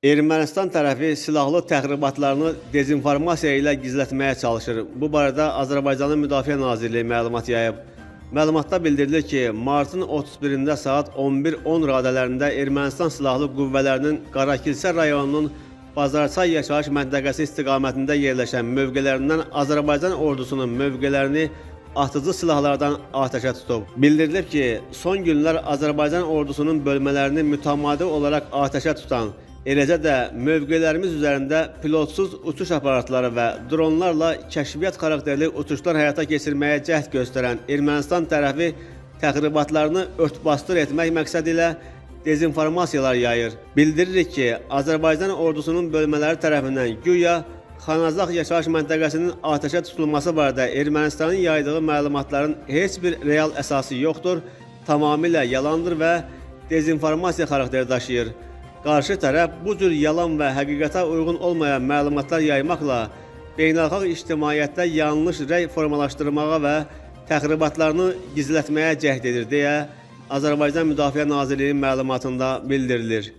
Ermənistan tərəfi silahlı təxribatlarını dezinformasiya ilə gizlətməyə çalışır. Bu barədə Azərbaycanın Müdafiə Nazirliyi məlumat yayıb. Məlumatda bildirilir ki, martın 31-də saat 11:10 radələrində Ermənistan silahlı qüvvələrinin Qarakilsə rayonunun Bazarçay yaşayış məntəqəsi istiqamətində yerləşən mövqelərindən Azərbaycan ordusunun mövqelərini atıcı silahlardan atəşə tutub. Bildirilib ki, son günlər Azərbaycan ordusunun bölmələrini mütəmadi olaraq atəşə tutan, eləcə də mövqelərimiz üzərində pilotsuz uçuş aparatları və dronlarla kəşfiyyat xarakterli uçuşlar həyata keçirməyə cəhd göstərən Ermənistan tərəfi təxribatlarını ört-basdır etmək məqsədi ilə dezinformasiyalar yayır. Bildiririk ki, Azərbaycan ordusunun bölmələri tərəfindən güya Xanazax yaşayış məntəqəsinin atəşə tutulması barədə Ermənistanın yaydığı məlumatların heç bir real əsası yoxdur, tamamilə yalandır və dezinformasiya xarakteri daşıyır. Qarşı tərəf bu cür yalan və həqiqətə uyğun olmayan məlumatlar yaymaqla beynəlxalq ictimaiyyətdə yanlış rəy formalaşdırmağa və təxribatlarını gizlətməyə cəhd edir deyə Azərbaycan Müdafiə Nazirliyinin məlumatında bildirilir.